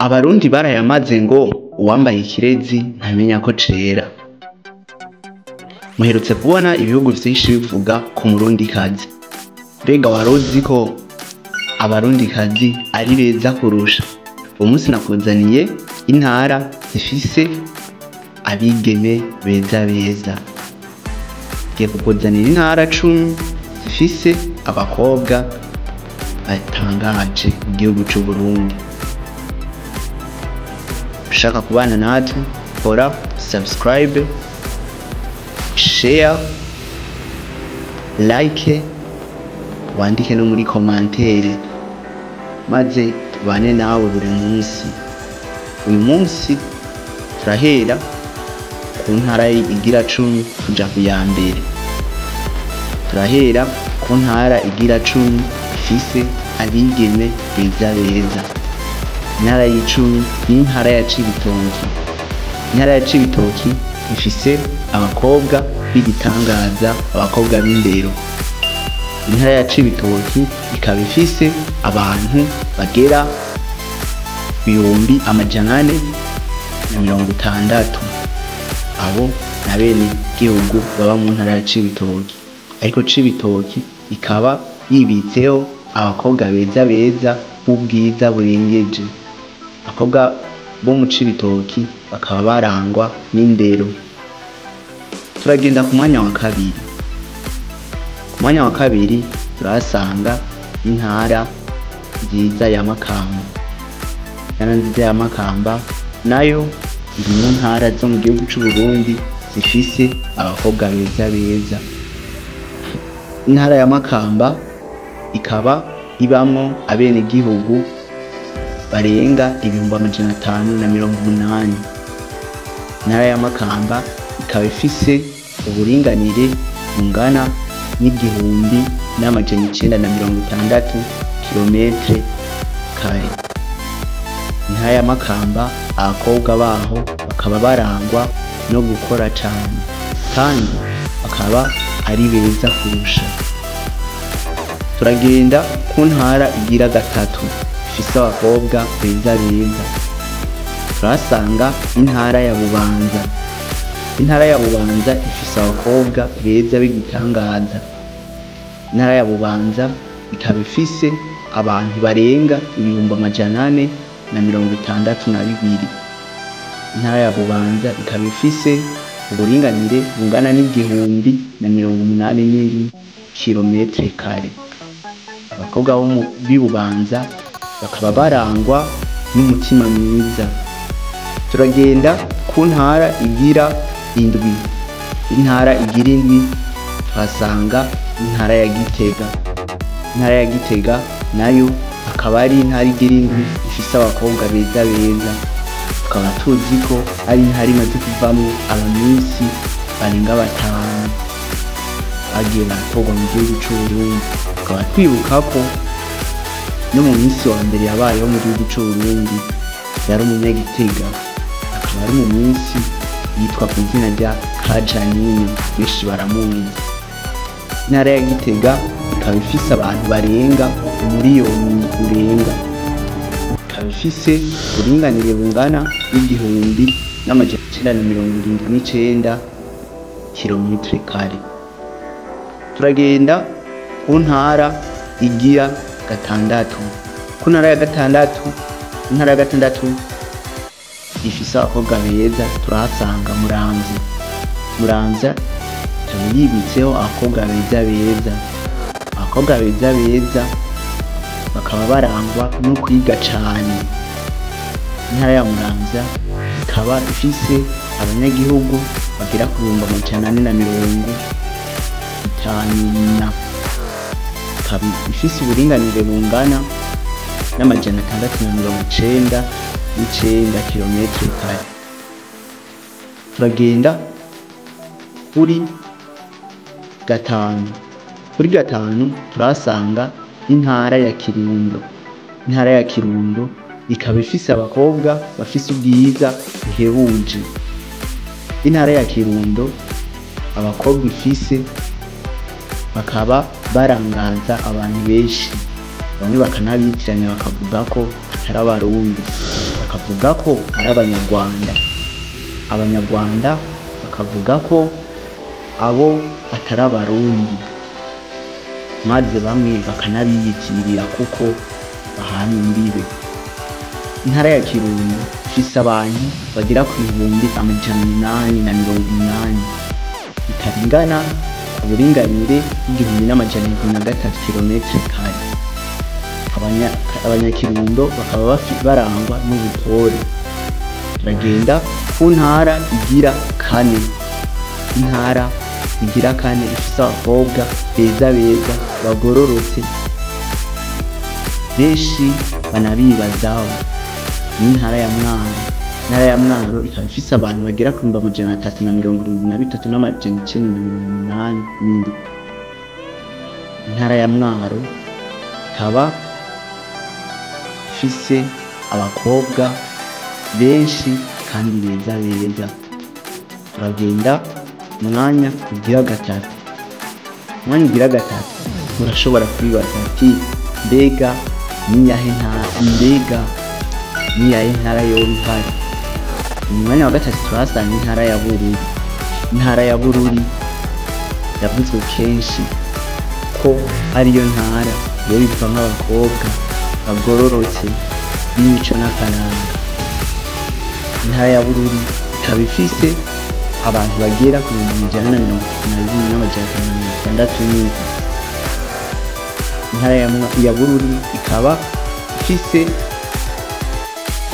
Abarundi barayamaze ngo uwambaye ikirezi ntamenya ko cera. Muherutse kubona ibihugu vyinshi bivuga ku murundikazi. Mbega waruzi ko abarundikazi ari beza kurusha? Uyu munsi nakuzaniye intara zifise abigeme beza beza. Ngiye kukuzanira intara 10 zifise abakobwa batangaje mu gihugu c'Uburundi. Ushaka kubana natwe, kora subscribe, share, like, wandike no muri commentaire, maze tubane nawe buri munsi. Uyu munsi turahera ku ntara igira 10 kuja ku ya mbere. Turahera ku ntara igira 10 ifise abigeme beza beza. Intara y'icumi ni intara ya Cibitoki. Intara ya Cibitoki ifise abakobwa b'igitangaza, abakobwa b'indero. Intara ya Cibitoki ikaba ifise abantu bagera 460,000. Abo na bene gihugu baba mu ntara ya Cibitoki. Ariko Cibitoki ikaba yibitseho abakobwa beza beza b'ubwiza burengeje. Abakobwa bo mu Cibitoki bakaba barangwa n'indero. Turagenda ku mwanya wa kabiri. Ku mwanya wa kabiri turahasanga intara nziza ya Makamba. Intara nziza ya Makamba nayo iri mu ntara zo mu gihugu c'Uburundi zifise abakobwa beza beza. Intara ya Makamba ikaba ibamwo abenegihugu barenga 580,000. Intara ya Makamba ikaba ifise uburinganire bungana n'1960 kilometre kare. Intara ya Makamba abakobwa baho bakaba barangwa no gukora cane kandi bakaba ari beza kurusha. Turagenda ku ntara igira gatatu ifise abakobwa beza beza. Turahasanga intara ya Bubanza. Intara ya Bubanza ifise abakobwa beza b'igitangaza. Intara ya Bubanza ikaba ifise abantu barenga 462,000. Intara ya Bubanza ikaba ifise uburinganire bungana n'1087 kilometre kare. Abakobwa b'i Bubanza bakaba barangwa n'umutima mwiza. Turagenda ku ntara igira indwi. Intara igira indwi tuhasanga intara ya Gitega. Intara ya Gitega nayo akaba ari intara igira indwi ifise abakobwa beza beza. Tukaba tuzi ko ari intara imaze kuvamwo abamisi barenga 5 bagiye baratorwa mu gihugu c'Uburundi. Tukaba twibuka ko no mu misi wa mbere yabayeho mu gihugu c'Uburundi yari umunyagitega, akaba ari mu minsi yitwa ku izina rya Kajanine, benshi baramuzi. Intara ya Gitega ikaba ifise abantu barenga 1,000,000 urenga. Ikaba ifise uburinganire bungana n'1979 kilometre kare. Turagenda ku ntara igira gatandatu. Ku ntara ya gatandatu, intara ya gatandatu ifise abakobwa beza, turahasanga Muramvya. Muramvya ikaba yibitseho abakobwa beza beza. Abakobwa beza beza bakaba barangwa no kwiga cane. Intara ya Muramvya ikaba ifise abanyagihugu bagera ku 450,000. Ikaba ifise uburinganire bungana n'699 kilometre kare. Turagenda kuri gatanu. Kuri gatanu turahasanga intara ya Kirundo. Intara ya Kirundo ikaba ifise abakobwa bafise ubwiza buhebuje. Intara ya Kirundo abakobwa ifise bakaba barangaza abantu benshi. Bamwe bakanabitiranya bakavuga ko atari Abarundi, bakavuga ko ari Abanyarwanda. Abanyarwanda bakavuga ko abo atari Abarundi, maze bamwe bakanabiyitirira kuko bahana imbibe. Intara ya Kirundo ifise abantu bagera ku 880,000, ikaba ingana ku buringanire bw'1703 kilometero kare. Abanyakirundo bakaba barangwa n'ubutore. Turagenda ku ntara igira kane. Intara igira kane ifise abakobwa beza beza bagororotse, benshi banabibazaho, ni intara ya Mwaro. Intara ya Mwaro ikaba ifise abantu bagera ku 373,987. Intara ya Mwaro ikaba ifise abakobwa benshi kandi beza beza. Turagenda umwanya ugira gatatu. Umwanya ugira gatatu urashobora kwibaza ati mbega niyahe ntara, mbega niyahe ntara yoba ihari? Mu mwanya wa gatatu turahasanga intara ya Bururi. Intara ya Bururi yavuzwe kenshi ko ariyo ntara yoba ivamwo abakobwa bagororotse b'imico n'akaranga. Intara ya Bururi ikaba ifise abantu bagera ku 132,567. Intara ya Bururi ikaba ifise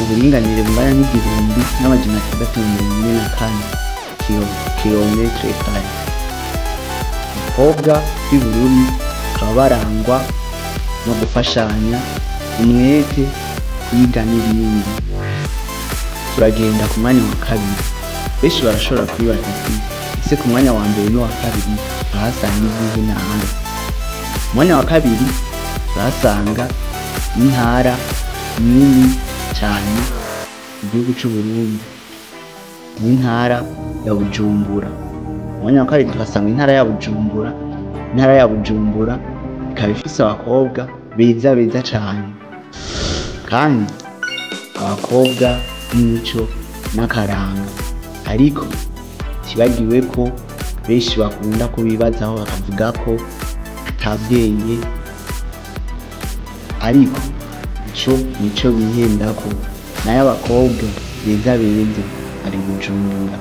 uburinganire bungana n'1644 kilometre kare. Abakobwa b'i Bururi bakaba barangwa no gufashanya, umwete, kwiga n'ibindi. Turagenda ku mwanya wa kabiri. Benshi barashobora kwibaza ati ese ku mwanya wa mbere n'uwa kabiri turahasanga izihe ntara? Ku mwanya wa kabiri turahasanga intara nini cyane mu gihugu c'u Burundi, n'intara ya Bujumbura. Ku mwanya wa kabiri tuhasanga intara ya Bujumbura. Intara ya Bujumbura ikaba ifise abakobwa beza beza cane, kandi abakobwa b'imico n'akaranga. Ariko tibagiwe ko benshi bakunda kubibazaho bakavuga ko ata bwenge, ariko ico nico bihendako. Nayo abakobwa beza beza bari Bujumbura.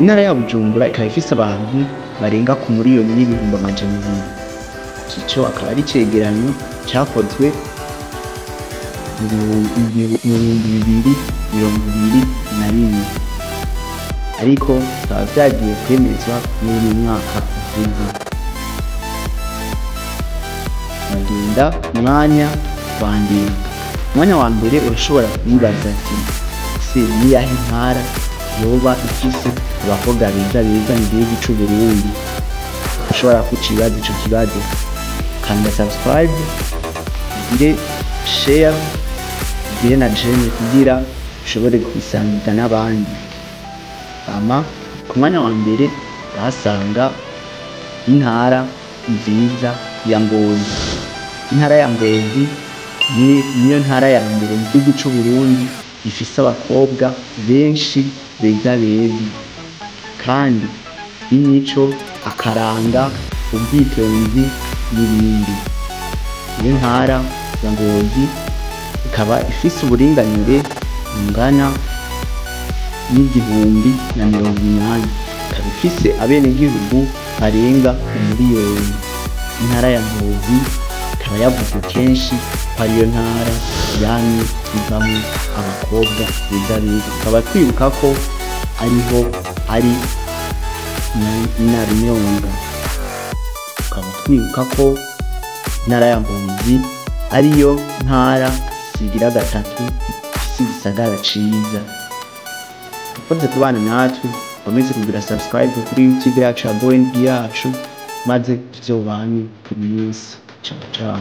Intara ya Bujumbura ikaba ifise abantu barenga ku 1,200,000. Ico akaba ari icegeranyo cakozwe mu 2021, ariko bikaba vyagiye kwemezwa muri uyu mwaka uheze. Turagenda umwanya wa mbere. Umwanya wa mbere urashobora kwibaza ati ese niyahe ntara yoba ifise abakobwa beza beza mu gihugu c'u Burundi? Ushobora kucibaza ico kibazo. Kanda subscribe, ugire share, ugire na j'aime kugira ushobore kubisangiza n'abandi. Hama ku mwanya wa mbere urahasanga intara nziza ya Ngozi. Intara ya Ngozi niyo ntara ya mbere mu gihugu c'u Burundi ifise abakobwa benshi beza beza, kandi b'imico, akaranga, ubwitonzi n'ibindi. Iyo ntara ya Ngozi ikaba ifise uburinganire bungana n'1080, ikaba ifise abenegihugu barenga 1,000,000. Intara ya Ngozi ikaba yavuzwe kenshi ko ariyo ntara yamye ivamwo abakobwa beza beza. Tukaba twibuka ko ariho hari Inarunyonga. Tukaba twibuka ko intara ya Ngozi ariyo ntara zigira gatatu ifise igisagara ciza. Ukoze kubana natwe, ukomeze kugira subscribe kuri YouTube yacu ya BNB yacu, maze tuzobane buri munsi. Ciao ciao.